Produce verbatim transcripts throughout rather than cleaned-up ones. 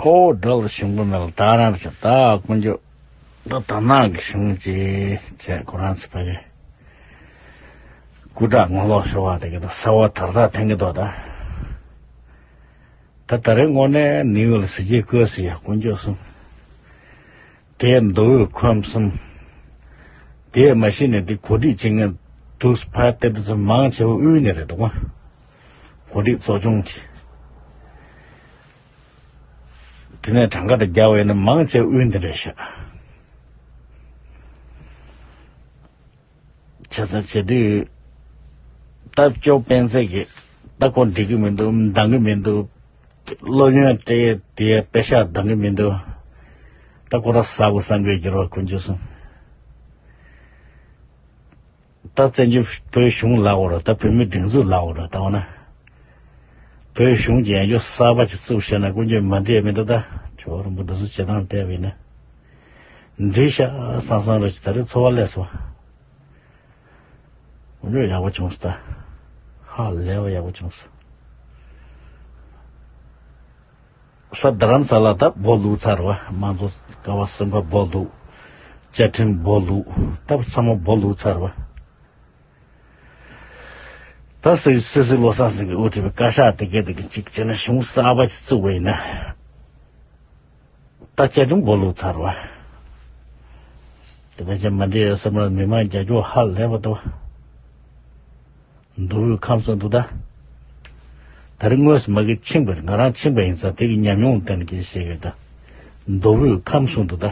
ཀོ་དགྲ་ལ་ཞུམ་པ་མེད་ལ་ད་རང་བྱ་ད་དཀོན་མཆོག་ད་དར་ནག་གི་གཞུང་བྱེད་བྱས་ཁོ་རང་ཚོ་ཕ་གི་སྐུ་དྲག་ངོ་ལོག་ཤོར་བ་དེ་གི་ད་གསར་བ་དར་ཐག་འཐེན་གི་འདུག་ད་ད་ད་རེས་དངོས་གནས་ནིའུ་ལ་གཟི་བརྗིད་བཀོད་ཟེར་ཡ་དཀོན་མཆོག་གསུམ། དེ་མདོ་དབུས་ཁམས་གསུམ། དེ་མ་གཞི་ནས་དེ་གོ་སྒྲིག་བྱེད་མཁན་དུས་ཕར་བལྟས་དུས་ཚོད་མང་ཆེ་བ་དབུས་ནས་རེད་འདུག་ག་གོ་སྒྲིག་ཚོགས་ཆུང་གི། དེ་ནས་གྲངས་ཀ་དང་རྒྱ་བས་ན་མང་ཆེ་དབུས་འདི་རེད་ཤག་བྱས་ཙང་བྱེད་དུས་སྟབས་སྐྱོ་སྤེན་ཚེ་གིས་ད་ཁོ་འགྲིག་གི་མི་འདུག་འདང་གི་མི་འདུག་སློབ་ཡོན་སྤྲད་དེ་པེ་ཤག་འདང་གི་མི་འདུག་ད་ཁོ་ར་ཟ་དགོས་བསམ་གི་འགྱུར་བ་དཀོན་མཆོག་གསུམ། ད་བཙན་བྱོལ་བོད་གཞུང་ལ་འོ་ར་ད་བོད་མི་སྒྲིག་འཛུགས་ལ་འོ་ར་ད་འོ་ན། བོད་གཞུང་གི་ཡང་རྒྱུ་གསར་པ་ཅིག་བཙུགས་བྱས་ན་དཀོན་མཆོག་མ་འགྲིག་མི་འདུག་ད་ཇོ་བོ་རིན་པོ་འདི་ཚོ་བྱེད་སྟངས་བལྟས་པ་ཡིན་ན། འགྲིག་ཤག་སང་སང་ར་ཅིག་ད་རེས་ཚོར་བ་སླེབས་སོང་། དཀོན་མཆོག་ཡག་པོ་བྱུང་སོང་ད། ཧ་ལས་པ་ཡག་པོ་བྱུང་སོང་། ས་རྡ་རམ་ས་ལ་ད་སྦོ་ལུག་ཚར་བ་དམངས་གཙོ་ཀ་བ་གསུམ་ཀ་སྦོ་ལུག་བཅའ་ཁྲིམས་སྦོ་ལུག་ད་ཚང་མ་སྦོ་ལུག་ཚར་བ། ད་སི་སི་སི་བློ་བཟང་སེང་གེ་དབུ་ཁྲིད་པའི་བཀའ་ཤག་དེ་གས་དེ་གས་གཅིག་བྱས་ན་གཞུང་གསར་པ་ཞིག་བཙུགས་པ་ཡིན་ན། ད་བཅའ་ཁྲིམས་སྦོ་ལུག་ཚར་བ། དེ་བས་ཀྱང་མ་འདྲེས་ཡོད་བསམ་ན་མི་མང་རྒྱ་སྐྱོར་ཧ་ལས་པ་འདུག་མདོ་དབུས་ཁམས་གསུམ་དུ་ད། ད་རེས་དངོས་སུ་མ་གི་ཕྱིན་པ་རེད། ང་རང་ཕྱིན་པ་ཡིན་ཙང་དེ་གི་ཉམས་མྱོང་བསྟན་གྱི་བཤད་ཡོད་ད། མདོ་དབུས་ཁམས་གསུམ་དུ་ད།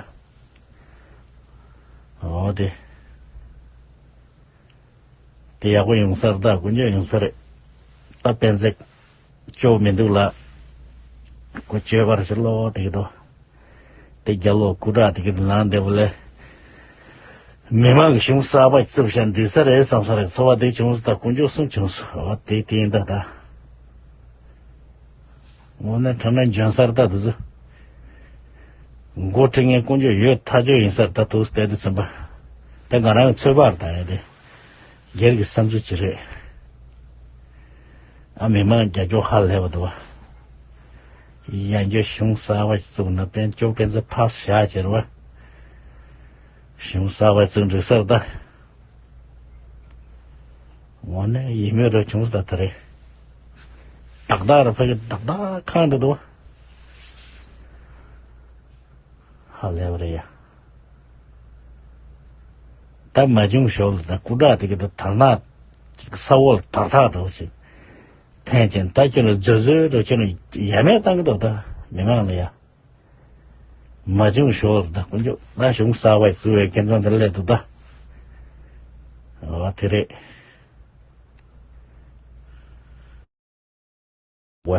འོ་དེ། དེ་ཡག་པོ་ཡོང་ས་རེད་ད་དཀོན་མཆོག་ཡོང་ས་རེད། ད་སྤེན་ཚེ་སྐྱོ་མི་འདུག་ལ། ཁོ་སྐྱོ་བར་ཞིག་ལོ་དེ་གི་དོ། དེ་རྒྱ་ལོ་སྐུ་དྲག་དེ་གི་ལངས་བསྡད་པ་ལས། མི་མང་གི་གཞུང་གསར་པ་བཙུགས་ཤག་འགྲིག་ས་རེད་བསམ་ས་རེད་ཚོར་བ་དེ་བྱུང་སོང་ད་དཀོན་མཆོག་གསུམ་བྱུང་སོང་འོ་དེ་དེ་ཡིན་ད་ད། འོ་ན་དྲང་གནས་འཇོན་ས་རེད་ད་དེ་ཚོ། འགོ་ཁྲིད་མཁན་དཀོན་མཆོག་ཡོད་ཐག་ཆོད་ཡིན་ས་རེད་ད་དུ་བལྟས་དུས་ཚོད་པ། དེ་ང་རང་གི་ཚོད་དཔག་རེད་ད་ཡ་དེ། སྒེར་གྱི་བསམ་ཚུལ་ཅིག་རེད། ཨ་མི་མང་རྒྱ་སྐྱོར་ཧ་ལས་པ་འདུག་བ། ཡང་བསྐྱར་གཞུང་གསར་པ་ཞིག་བཙུགས་ན་དཔལ་སྐྱོབ་སྤེན་ཚེ་ཕར་བཞག་ཅེས་རེད་བ། གཞུང་གསར་པ་བཙུགས་འགྲིག་ས་རེད་ད། འོ་ན་ཡིན་མོད་ར་བྱུང་ས་ད་རེད། ཏག་ཏག་ར་ཕ་གི་ཏག་ཏག་ཁང་འདི་འདུག་བ། ཧ་ལས་པ་རེད་ཡ། ད་མ་བྱུང་ཞོར་ལ་ད་སྐུ་དྲག་དེ་གི་ད་དར་ནག་ཅིག་ས་འོག་ལ་དར་ཐག་འགྲོ་ཞིག་འཐེན་ཅིང་ད་ཁྱོད་ལ་འཛོལ་འཛོལ་འགྲོ་ཁྱོད་ལ་ཡ་མེད་བཏང་གི་འདུག་ད་མི་མང་ལ་ཡ། མ་བྱུང་ཞོར་ལ་ད་དཀོན་མཆོག་ད་གཞུང་གསར་པ་བཙུགས་པའི་ཁྱེད་ཚང་དེ་ལ་སླེབས་འདུག་ད། འོ་དེ་རེད། བ།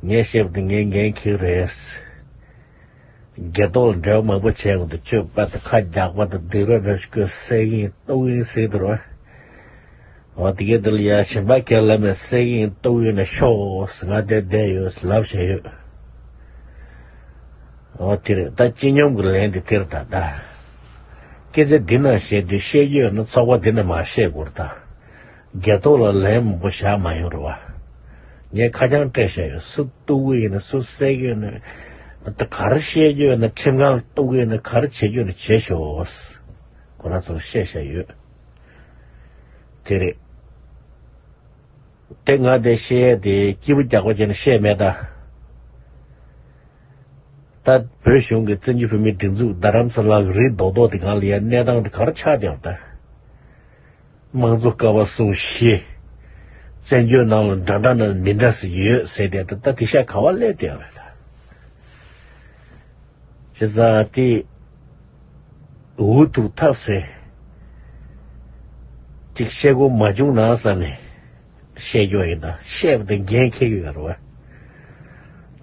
ངས་བཤད་པ་དེ་ངས་འགན་འཁྱེར་རེད། སྒེར་ཐོག་ལ་འབྲེལ་བ་མང་པོ་བྱས་ཡོང་དུས་ཁྱོད་པ་དང་ཁ་རྒྱག་པ་དང་སྡིགས་ར་ར་ཞིག་གི་སེ་གིན་ལྟོ་གིན་སེ་དུ་ར། འོ་དེ་གའི་དེ་ལ་ཡ་ཞིམ་པ་ཁྱེར་ལ་མེད་སེ་གིན་ལྟོ་གིན་ན་ཤོག་ང་དེ་བསྡད་ཡོད་ལབ་བྱས་ཡོད། འོ་དེ་རེད་ད་སྤྱི་སྙོམས་ཀྱི་ལན་དེ་དེར་ད་ད། སྐད་ཆ་འདི་ན་བཤད་དུས་བཤད་རྒྱུ་ཡོད་ན་ཚོགས་པ་འདི་ན་མ་བཤད་དགོས་རེད་ད། སྒེར་ཐོག་ལ་ལན་མང་པོ་བཞག་མ་ཡོང་རེད་བ། ངས་ཁ་རྐྱང་སྤྲད་བཞག་ཡོད་སུ་གཏུག་གི་ཡིན་ན་སུ་བསད་ཀྱི་ཡོད་ན། ད་ག་རེ་བཤད་རྒྱུ་ཡོད་ན་ཁྲིམས་ཁང་ལ་གཏུག་གི་ཡོད་ན་ག་རེ་བྱེད་རྒྱུ་ཡོད་ན་བྱེད་ཤོག་ཁོ་རང་ཚོར་བཤད་བཞག་ཡོད། དེ་རེད། དེ་ང་དེ་བཤད་དེ་སྐྱིད་པོ་རྒྱག་པ་བྱས་ན་བཤད་མེད་ད། ད་བོད་གཞུང་གི་བཙན་བྱོལ་བོད་མིའི་སྒྲིག་འཛུགས་རྡ་རམ་ས་ལ་གི་རི་རྡོག་རྡོག་དེ་གང་ལ་ཡ་གནས་སྟངས་དེ་ག་རེ་ཆགས་བསྡད་པ་ད། དམངས་གཙོ་ཀ་བ་གསུམ་བཞི། བཙན་བྱོལ་ནང་ལ་འདྲ་འདྲ་ན་མི་འདྲ་ཟེར་ཡོད་ཟེར་དེ་ད་ད་དེ་ཤ་ག་བ་སླེབས་བསྡད་རེད་ད། བྱས་ཙང་དེ་འུ་ཐུག་ཐབས་ཟེར། ཅིག་བཤད་དགོས་མ་བྱུང་ན་བསམ་ནས་བཤད་རྒྱུ་ཡིན་ད་བཤད་པ་དེ་འགན་འཁྱེར་གྱི་ཡོད་རེད་བ།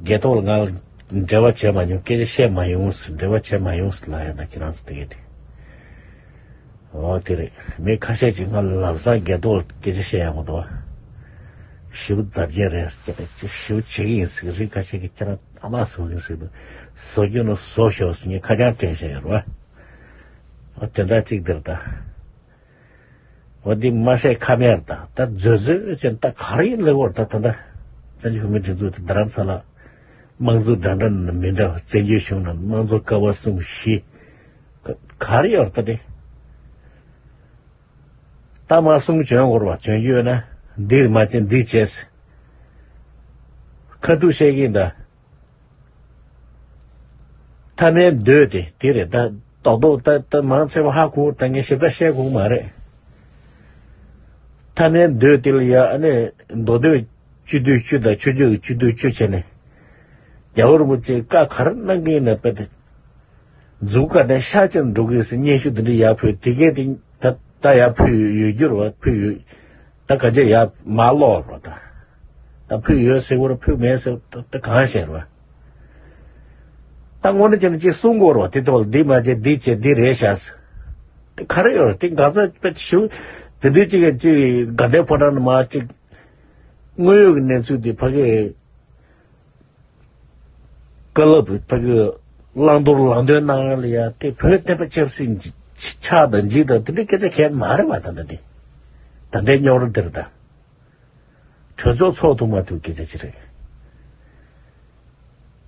སྒེར་ཐོག་ལ་ང་ལ་འབྲེལ་བ་བྱས་མ་མྱོང་སྐད་ཆ་བཤད་མ་ཡོང་ཟེར་འབྲེལ་བ་བྱས་མ་ཡོང་ཟེར་ལབ་ཡ་ད་ཁྱེད་རང་ཚོ་དེ་གས་དེ། འོ་དེ་རེད། མི་ཁ་ཤས་ཅིག་ང་ལ་ལམ་སང་སྒེར་ཐོག་ལ་སྐད་ཆ་བཤད་ཡག་མི་འདུག་བ། ཞེ་པོ་འཛབ་རྒྱས་རེད་ཟེར་གྱི་རེད་ཅེས་ཞེ་པོ་བྱེད་ཀྱི་ཡིན་ཟེར་གྱི་རེད། ཁ་ཤས་ཀྱིས་ཁྱེད་རང་ཨ་མ་བཟོ་གི་ཟེར་གྱི་འདུག་བཟོ་རྒྱུ་ན་བཟོ་ཤོག་ཟེར་ངས་ཁ་བྱང་སྤྲད་བཞག་ཡོད་རེད་བ། འོ་དོན་དག་གཅིག་འདིར་ད། འོ་འདི་མ་བཤད་ཁ་མེད་རེད་ད། ད་མཛོད་མཛོད་ཅན་ད་ག་རེ་ཡིན་ལེ་བོར་ད་ད་ད། བཙན་བྱོལ་བོད་མིའི་སྒྲིག་འཛུགས་དེ་རྡ་རམ་ས་ལ། དམངས་གཙོ་འདྲ་འདྲ་ནི་མི་འདྲ་བ། བཙན་བྱོལ་གཞུང་ནང་དམངས་གཙོ་ཀ་བ་གསུམ་བཞི་ག་རེ་ཡོད་རེད་ད་དེ། ད་མ་གསུང་བྱོན་དགོས་རེད་བ། བྱོན་རྒྱུ་ཡོད་ན་འདིར་མ་བྱེད་འདི་བྱེད་ཟེར། ཁ་ཐུག་བཤད་ཀྱིན་གདའ། མཐའ་མའི་མདོ་དེ་དེ་རེད་ད། རྡོག་རྡོག་ད་ད་མང་ཆེ་བ་ཧ་གོ། ད་ངས་ཞིབ་ཕྲ་བཤད་དགོས་མ་རེད། མཐའ་མའི་མདོ་དེ་ལ་ཡ་ཨ་ནི་མདོ་སྟོད་སྤྱི་འཐུས་བཅུ་དང་ཆོས་རྒྱུད་ཀྱི་སྤྱི་འཐུས་བཅུ་བྱས་ནས། རྒྱལ་བ་རིན་པོ་ཆེ་བཀའ་ག་རེ་གནང་གི་ཡིན་ན་དཔེ་དེ། མཛུབ་ཀ་ནས་ཤ་ཅན་འགྲོ་གི་ཟེར་སྙན་ཞུ་འདི་འདྲ་ཡར་ཕུལ། དེ་གས་དེ་ད་ད་ཡར་ཕུལ་ཡོད་རྒྱུ་རེད་བ། ཕུལ་ཡོད། ད་ག་ཅེ་ཡར་མ་ལོག་རོགས་ད། ད་ཕུལ་ཡོད་ཟེར་བོར་ཕུལ་མེད་ཟེར་ད་ད་གང་ཤེས་རོགས། ད་དངོས་གནས་བྱས་ན་ཅིག་གསུང་དགོས་རོགས། དེ་ཐོག་ལ་འདི་མ་བྱེད་འདི་བྱེད་འདི་རེད་ཤག་ཟེར། དེ་ག་རེ་ཡོད་རེད། དེ་ག་ཚ་དཔེ་ཞུ། དེ་འདྲའི་ཅིག་ཅིག་དགའ་ལྡན་ཕོ་བྲང་ནས་མ་ཅིག་དངོས་ཡོད་ཀྱི་གནས་ཚུལ་དེ་ཕ་གིའི་བཀའ་སློབ་ཕ་གི་བླང་དོར་ལམ་སྟོན་གནང་ཡ་ལ་ཡ་དེ་བོད་བསྟན་པ་ཆབ་སྲིད་ཆགས་དང་འཇིག་དང་དེ་འདྲའི་སྐད་ཆ་གལ་མ་རེད་བ། ད་ལྟ་དེ་ད་ལྟའི་རྙོག་དྲ་འདིར་ད་གྲོས་ཚོགས་ཚོགས་ཐུབ་མ་ཐུབ་སྐད་ཆ་ཅི་རེད།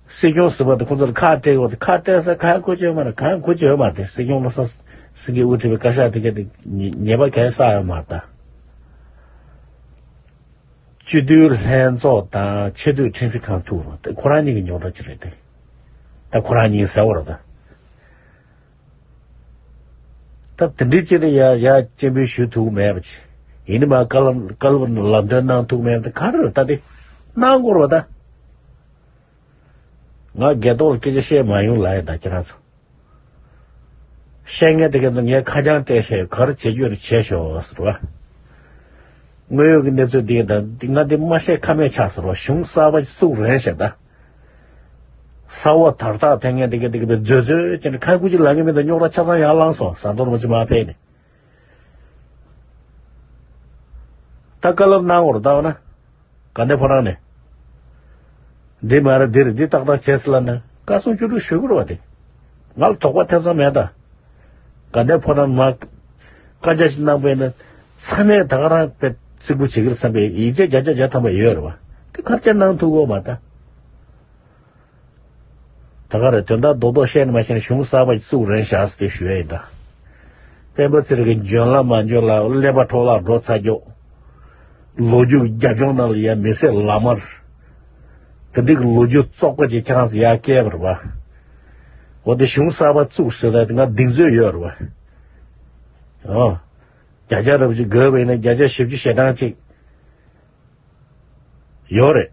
སྲིད་སྐྱོང་ཟེར་བ་དེ་ཁོང་ཚོ་ལ་ཁ་སྤྲད་ཡོད་དེ། ཁ་སྤྲད་ས་གང་གོ་ཅི་ཡོད་མ་རེད། གང་གོ་ཅི་ཡོད་མ་རེད། དེ་སྲིད་སྐྱོང་བློ་བཟང་སེང་གེ་དབུ་ཁྲིད་པའི་བཀའ་ཤག་དེ་ག་དེ་ཉེས་པ་གང་བསགས་ཡོད་མ་རེད་ད། སྤྱི་འཐུས་ལྷན་ཚོགས་དང་ཆེས་མཐོའི་ཁྲིམས་ཞིབ་ཁང་ཐུག་རོགས་དེ་ཁོ་རང་གཉིས་ཀྱི་རྙོག་དྲ་ཅི་རེད་དེ། ད་ཁོ་རང་གཉིས་ཟེར་བ་རེད་ད། ད་དེ་འདྲའི་ཅི་རེད་ཡ་ཡ་སྤྱན་འབུལ་ཞུ་ཐུབ་མེད་པ་ཅི། ཡིན་ནི་མ་བཀའ་སློབ་བཀའ་སློབ་ལམ་སྟོན་གནང་ཐུབ་མེད་པ་དེ་ག་རེ་རེད་ད་དེ། གནང་དགོས་རེད་བ་ད། ང་སྒེར་ཐོག་ལ་སྐད་ཆ་བཤད་མ་ཡོང་ལ་ཡ་ད་ཁྱེད་རང་ཚོ། བཤད་མཁན་དེ་ག་ནི་ངས་ཁ་བྱང་སྤྲད་བཤད། ག་རེ་བྱེད་རྒྱུ་རེད་བྱས་ཤོག་ཟེར་བ། དངོས་ཡོད་ཀྱི་གནས་ཚུལ་འདི་ད་ང་འདི་མ་བཤད་ཁ་མེད་ཆགས་ཟེར་བ། གཞུང་གསར་པ་བཙུགས་རན་བཤད་ད། ས་འོག་དར་ཐག་འཐེན་མཁན་དེ་ག་དེ་ག་བའི་མཛོད་མཛོད་ཅན་ཁ་ཁུ་ཅི་ལ་ངེས་མེད་དུ་རྙོག་དྲ་ཆ་ཚང་ཡར་ལངས་སོང་། ཟ་འདོར་མ་ཅི་མ་ཕེབས་ནས། ད་བཀའ་སློབ་གནང་བར་ལྟ་བ་ན། དགའ་ལྡན་ཕོ་བྲང་ནས། འདི་མ་རེད་འདི་རེད་འདི་ཏག་ཏག་བྱས་ཟེར་ལབ་ན་བཀའ་གསུང་ཆོས་དྲུག་ཞུ་དགོས་རེད་བ་དེ། ང་ལ་དོགས་པ་ཐེ་ཚོམ་མེད་ད། དགའ་ལྡན་ཕོ་བྲང་མ། བཀའ་རྒྱ་ཞིག་གནང་པས་ན། ཚང་མས་ད་ག་རང་དཔེ་རྩིག་པོ་བྱེད་ཀྱི་རེད་བསམ་པའི་ཡིད་ཆེས་བརྒྱ་ཆ་བརྒྱ་ཐམ་པ་ཡོད་རེད་བ། དེ་ག་རེ་བྱས་གནང་ཐུབ་ཀྱི་ཡོད་མ་རེད་ད། ད་ག་རེ་དོན་དག་རྡོག་རྡོག་བཤད་ནས་མ་བཤད་ན་གཞུང་གསར་པ་ཞིག་བཙུགས་རན་ཤག་ཟེར་ཏེ་ཞུ་ཡ་ཡིན་ད། སྤེན་པ་ཚེ་རིང་གི་འཇོན་ལ་མ་འཇོན་ལ་ཀླད་པ་འཕྲོ་བརླག་འགྲོ་ཚར་རྒྱུ། ལོ་རྒྱུས་རྒྱབ་ལྗོངས་ནང་ལ་ཡ་མི་སེར་ལ་མར། དེ་འདྲའི་གི་ལོ་རྒྱུས་བཙོག་པ་ཅིག་ཁྱེད་རང་ཚོ་ཡར་བསྐྱལ་བ་རེད་བ། འོ་དེ་གཞུང་གསར་པ་བཙུགས་ཟེར་ད་དེ་ང་གདེང་ཚོད་ཡོད་རེད་བ། ཨོ། བརྒྱ་ཆ་རབ་ཅིག་དགོས་པ་ཡིན་ན་བརྒྱ་ཆ་བཞི་བཅུ་ཞེ་གྲངས་ཅིག་ཡོད་རེད།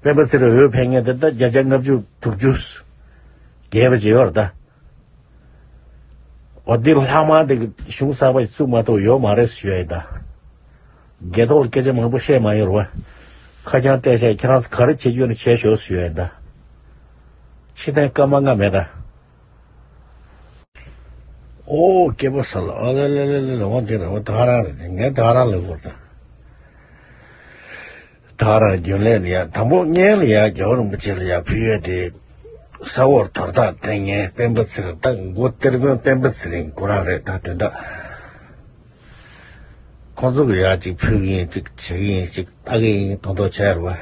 སྤེན་པ་ཚེ་རིང་འོས་འཕེན་མཁན་དེ་ད་བརྒྱ་ཆ་ལྔ་བཅུ་དྲུག་ཅུ་བརྒལ་བ་ཅིག་ཡོད་རེད་ད། འོ་འདི་ལྷག་མ་དེ་གཞུང་གསར་པ་ཞིག་བཙུགས་མ་གཏོགས་ཡོད་མ་རེད་ཞུ་ཡ་ཡིན་ད། སྒེར་ཐོག་ལ་སྐད་ཆ་མང་པོ་བཤད་མ་ཡོང་རུང་། ཁ་བྱང་སྤྲད་བཤད་ཁྱེད་རང་ཚོ་ག་རེ་བྱེད་རྒྱུ་ཡོད་ན་བྱས་ཤོག་ཞུ་ཡ་ཡིན་ད། ཕྱི་ཐེངས་སྐར་མ་ལྔ་མེད་ད། ཨོ་སྐྱེས་པོ་ས་ལ་ཨ་ལེ་ལེ་ལེ་ལེ་ལེ་འོ་འདི་རེད་འོ་ད་ག་རང་རེད་ངས་ད་ག་རང་ལབ་དགོས་ད། ད་ག་རང་རྒྱུན་ལས་ལ་ཡ་དང་པོ་སྔོན་ལ་ཡ་རྒྱལ་བ་རིན་པོ་ཆེ་ལ་ཡ་ཕུལ་ཡས་དེ། ས་འོག་དར་ཐག་འཐེན་མཁན་སྤེན་པ་ཚེ་རིང་ད་མགོ་གཏེར་དཔོན་སྤེན་པ་ཚེ་རིང་ཁོ་རང་རེད་ད་དོན་དག་ཁོང་ཚོ་གི་ཡ་གཅིག་ཕུལ་གི་ཡིན་གཅིག་བྱེད་གི་ཡིན་གཅིག་ལྟ་གི་ཡིན་དོན་དག་བྱས་རེད་བ།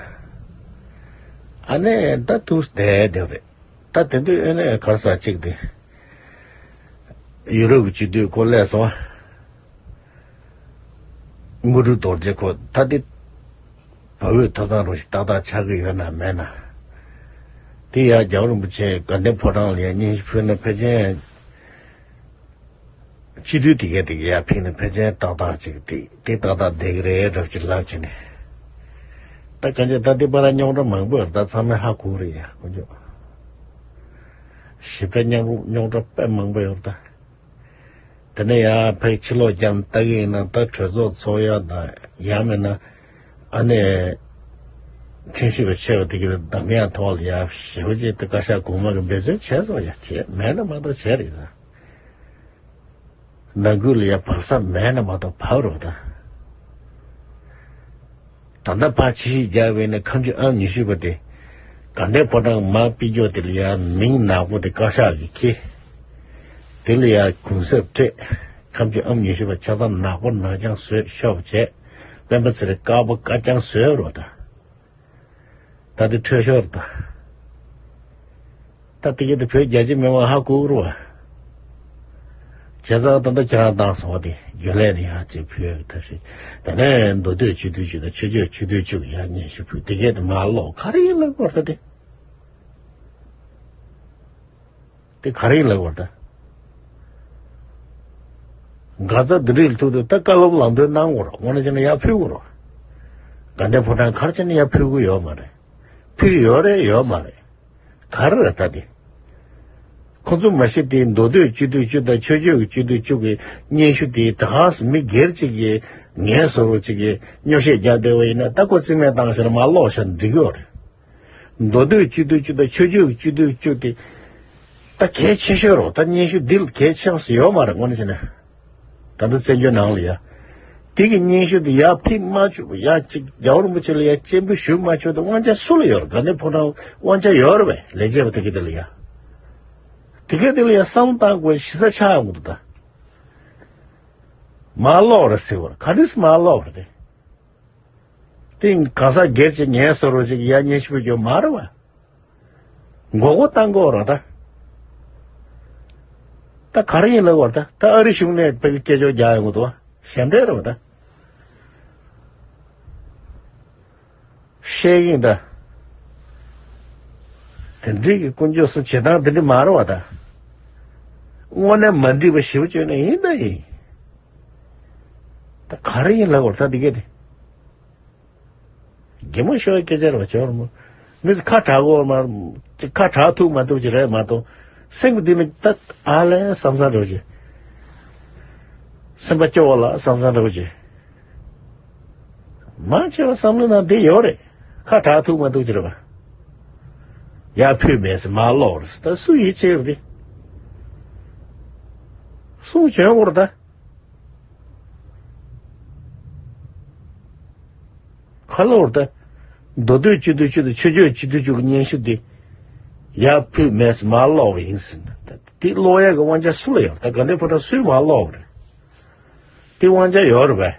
ཨ་ནི་ད་དུས་བསྡད་བསྡད་རེད། ད་དེ་དུས་ཨེ་ནས་གར་ས་གཅིག་དེ། ཡུ་རོབ་ཀྱི་སྤྱི་འཐུས་ཁོ་སླེབས་སོང་། དངོས་གྲུབ་རྡོ་རྗེ་ཁོ་ད་དེ། བལ་པོའི་ཐོབ་ཐང་རོགས་ཞིག་ཏག་ཏག་ཆགས་ཀྱི་ཡོད་ན་མེད་ན། དེ་ཡང་རྒྱལ་བ་རིན་པོ་ཆེ་དགའ་ལྡན་ཕོ་བྲང་ལ་ཡང་སྙན་ཞུ་ཕུལ་ན་ཕལ་ཆེར། སྤྱི་འཐུས་དེ་གས་དེ་གས་ཡར་ཕེབས་ནས་ཕལ་ཆེར་ཏག་ཏག་ཅིག་དེ་དེ་ཏག་ཏག་བསྡད་ཀྱི་རེད་འདྲ་ཅིག་ལབ་བྱས་ནས། ད་གང་ཅི་ད་དེ་བར་རྙོག་དྲ་མང་པོ་ཡོད་རེད་ད་ཚང་མས་ཧ་གོ་གི་རེད་ཡ་དཀོན་མཆོག་ཞིབ་ཕྲ་རྙོག་རྙོག་དྲ་དཔེ་མང་པོ་ཡོད་རེད་ད། དེ་ནས་ཡང་ཕར་ཕྱི་ལོགས་རྒྱབ་ལྟ་གི་ཡིན་ན་ད་གྲོས་ཚོགས་ཚོགས་ཡ་དང་ཡང་མིན་ན་ཨ་ནི་ཁྲིམས་ཞིབ་པ་ཆེ་བ་དེ་གི་གདམ་ཡ་ཐོག་ལ་ཡ་ཞེ་པོ་ཅིག་ད་བཀའ་ཤག་གོང་མ་གི་འབད་བརྩོན་བྱས་སོང་ཡ་བྱས་མེད་ན་མ་གཏོགས་བྱས་རེད་ད། ནང་ཁུལ་ལ་ཡ་བབས་ས་མེད་ན་མ་གཏོགས་བབས་རོགས་ད། ད་ལྟ་ཕར་ཕྱི་བཤིག་རྒྱག་པས་ན་ཁམས་ཆུ་ཨང་ཉི་ཤུ་པ་དེ། དགའ་ལྡན་ཕོ་བྲང་མར་ཕུད་རྒྱུ་དེ་ལ་ཡ་མིང་ནག་པོ་དེ་བཀའ་ཤག་གིས་འཁྱེར། དེ་ལ་ཡ་གུན་གསབ་སྤྲད། ཁམས་ཆུ་ཨང་ཉི་ཤུ་པ་ཆ་ཚང་ནག་པོ་ནག་རྐྱང་བཟོས་ཤོག་བྱས། སྤེན་པ་ཚེ་རིང་དཀར་པོ་དཀར་རྐྱང་བཟོས་རོགས་ད། ད་དེ་འཕྲོད་ཤོར་ད། ད་དེ་ག་དེ་བོད་རྒྱ་ཆེ་མི་མང་ཧ་གོ་གི་རེད་བ། བྱས་ཙང་ད་ལྟ་ཁྱེད་རང་བཏང་སོང་བ་དེ་རྒྱུན་ལས་ནས་ཡར་ཅིག་ཕུལ་ཡག་གི་ཐབས་ཤེས། ད་ནས་མདོ་སྟོད་སྤྱི་འཐུས་གཅིག་དང་ཆོས་རྒྱུད་སྤྱི་འཐུས་གཅིག་ཡར་སྙན་ཞུ་ཕུལ། དེ་ག་དེ་མར་ལོག་ག་རེ་ཡིན་ལབ་དགོས་རེད་ད་དེ། དེ་ག་རེ་ཡིན་ལབ་དགོས་རེད་ད། འགག་རྩ་འདི་འདྲ་ལ་ཐུག་དུས་ད་བཀའ་སློབ་ལམ་སྟོན་གནང་དགོས་རེད། དངོས་གནས་བྱས་ན་ཡར་ཕུལ་དགོས་རེད། དགའ་ལྡན་ཕོ་བྲང་ག་རེ་བྱས་ན་ཡར་ཕུལ་གི་ཡོད་མ་རེད། ཕུལ་ཡོད་རེད་ཡོད་མ་རེད། ག་རེ་རེད་ད་དེ། ཁོ་ཚོ་མ་གཞི་དེ་མདོ་སྟོད་སྤྱི་འཐུས་གཅིག་དང་ཆོས་རྒྱུད་ཀྱི་སྤྱི་འཐུས་གཅིག་གི་སྙན་ཞུ་དེ་ད་ག་སེ་མི་སྒེར་གཅིག་གིས་ངའི་བཟོ་འདྲ་གཅིག་གིས་སྨྱོ་བཤད་རྒྱག་བསྡད་པ་ཡིན་ན་ད་ཁོ་རྩིས་མེད་བཏང་བཞག་ན་མར་ལོག་བཞག་ན་འགྲིག་གི་ཡོད་རེད། མདོ་སྟོད་སྤྱི་འཐུས་གཅིག་དང་ཆོས་རྒྱུད་ཀྱི་སྤྱི་འཐུས་གཅིག་དེ་ད་གལ་ཆེ་ཤོས་རེད། ད་སྙན་ཞུ་འདི་ལ་གལ་ཆེ་བ་ཞིག་ཡོད་མ་རེད། དངོས་གནས་བྱས་ན། ད་ལྟ་བཙན་བྱོལ་ནང་ལ་ཡ། དེ་གི་སྙན་ཞུ་དེ་ཡར་ཕུལ་མ་ཆོག་པ། ཡ་གཅིག་རྒྱལ་བ་རིན་པོ་ཆེ་ལ་ཡ་སྤྱན་འབུལ་ཞུ་མ་ཆོག་དེ་དབང་ཆ་སུ་ལ་ཡོད་རེད། དགའ་ལྡན་ཕོ་བྲང་དབང་ཆ་ཡོད་རེད་པས། ལས་བྱེད་པ་དེ་ག་དེ་ལ་ཡ། དེ་ག་དེ་ལ་ཡ་བསམ་བློ་བཏང་དགོས་གཞི་རྩ་ཆགས་ཡོང་གི་འདུག་ད། མར་ལོག་རེད་ཟེར་བ་རེད། ག་རེ་ཟེར་མར་ལོག་རེད་དེ། དེ་གང་ཟག་སྒེར་གྱི་ངལ་གསོ་རོགས་ཅིག་ཡར་སྙན་ཞུ་རྒྱུ་མ་རེད་བ། མགོ་སྐོར་བཏང་དགོས་རེད་ད། ད་ག་རེ་ཡིན་ལབ་དགོས་རེད་ད། ད་ཨ་རི་གཞུང་ནས་བོད་ཀྱི་སྐད་ཅོར་རྒྱག་ཡོང་གི་འདུག་བ། ཞབས་འདྲེན་རེད་བ་ད། བཤད་ཀྱིན་ད། དེ་འདྲའི་གི་དཀོན་མཆོག་གསུམ་བྱེད་སྟངས་དེ་འདྲ་མ་རེད་བ་ད། དངོས་གནས་མ་འགྲིག་པ་ཞེ་པོ་བྱས་ན་ཡིན་ད་ཡིན། ད་ག་རེ་ཡིན་ལབ་དགོས་རེད་ད་འདི་གས་དེ། གད་མོ་ཤོར་བའི་སྐད་ཆ་རེད་བ། ཇོ་རི་མོ། མི་ཚོ་ཁ་གྲག་གོ་མ། ཁ་གྲག་ཐུབ་མ་ཐུབ་ཅིག་རེད་མ་གཏོགས། སེམས་ཀྱི་གཏིང་ནས་ད་ཨ་ལས་བསམ་བསམ་འདྲ་བོ་ཅིག་སེམས་པ་སྐྱོ་བ་ལ་བསམ་བསམ་འདྲ་བོ་ཅིག་མང་ཆེ་བ་བསམ་བློ་ནང་བསྡད་ཡོད་རེད། ཁ་གྲག་ཐུབ་མ་ཐུབ་ཅིག་རེད་བ། ཡར་ཕུལ་མེད་ཟེར་མར་ལོག་རེད་ཟེར། ད་སུ་ཡིད་ཆེས་རེད་དེ། གསུང་བྱོན་དགོས་རེད་ད། ཁ་ལོ་བར་ད། མདོ་སྟོད་སྤྱི་འཐུས་གཅིག་དང་ཆོས་རྒྱུད་སྤྱི་འཐུས་གཅིག་གི་སྙན་ཞུ་དེ། ཡར་ཕུལ་མེད་ཟེར་མར་ལོག་པ་ཡིན་ཟེར་ན། ད་དེ་ལོག་ཡག་གི་དབང་ཆ་སུ་ལ་ཡོད། ད་དགའ་ལྡན་ཕོ་བྲང་སུས་མར་ལོག་པ་རེད། དེ་དབང་ཆ་ཡོད་རེད་པས།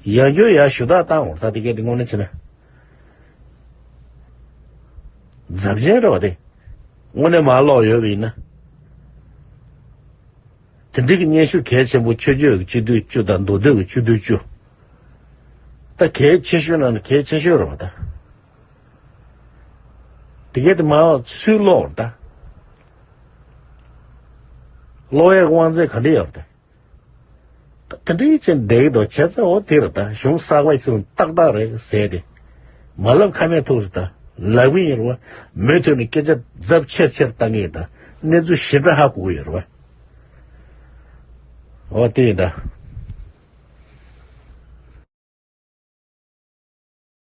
ཡང་བསྐྱར་ཡར་ཞུ་དག་བཏང་བར་ད་དེ་གས་དེ་དངོས་གནས་བྱས་ན། རྫབ་ཆེན་རེད་བ་དེ། དངོས་གནས་མར་ལོག་ཡོད་པ་ཡིན་ན། དེ་འདྲའི་གི་སྙན་ཞུ་གལ་ཆེན་པོ་ཆོས་རྒྱུད་ཀྱི་སྤྱི་འཐུས་བཅུ་དང་མདོ་སྟོད་ཀྱི་སྤྱི་འཐུས་བཅུ། ད་གལ་ཆེ་ཤོས་ནང་ནས་གལ་ཆེ་ཤོས་རེད་བ་ད། དེ་གས་དེ་མར་སུས་ལོག་རེད་ད། ལོག་ཡག་དབང་ཚད་ག་འདྲ་ཡོད་རེད་ད། ད་དེ་འདྲའི་ཅན་བསྡད་ཀྱི་འདུག་བྱས་ཙང་འོ་དེ་རེད་ད། གཞུང་གསར་པ་ཞིག་ཏག་ཏག་རེད་ཟེར་ཏེ། མ་ལབ་ཁ་མེད་ཐུག་རེད་ད། ལབ་གི་ཡིན་རེད་བ། མུ་མཐུད་ནས་སྐད་ཆ་རྫབ་ཆེར་ཆེར་བཏང་གི་ཡིན་ད། གནས་ཚུལ་ཞེ་དྲག་ཧ་གོ་གི་ཡོད་རེད་བ། འོ་དེ་ཡིན་ད།